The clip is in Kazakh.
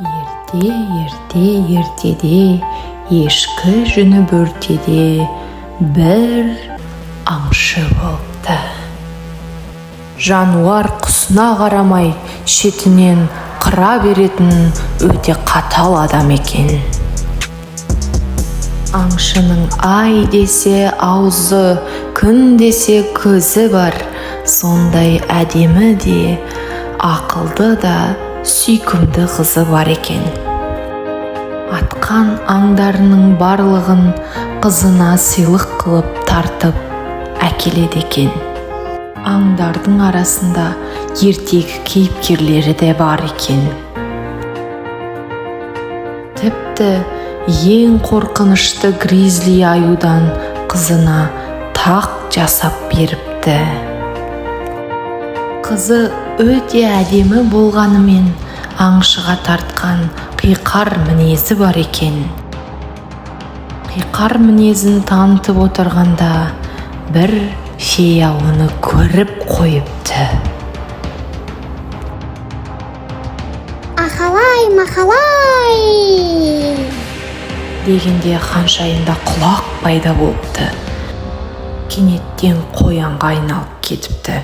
Ерте, ерте, ертеде, ешкі жүні бөртеде бір аңшы болыпты. Жануар құсына қарамай шетінен қыра беретін өте қатал адам екен. Аңшының ай десе аузы, күн десе көзі бар, сондай әдемі де, ақылды да, сүйкімді қызы бар екен. Атқан аңдарының барлығын қызына сыйлық қылып тартып әкеледі екен. Аңдардың арасында ертегі кейіпкерлері де бар екен. Тіпті ең қорқынышты гризли аюдан қызына тақ жасап беріпті. Қызы өте әдемі болғанымен, аңшыға тартқан қиқар мінезі бар екен. Қиқар мінезін танытып отырғанда, бір фея оны көріп қойыпты. Ахалай махалай! Дегенде ханшайымда құлақ пайда болыпты. Кенеттен қоянға айналып кетіпті.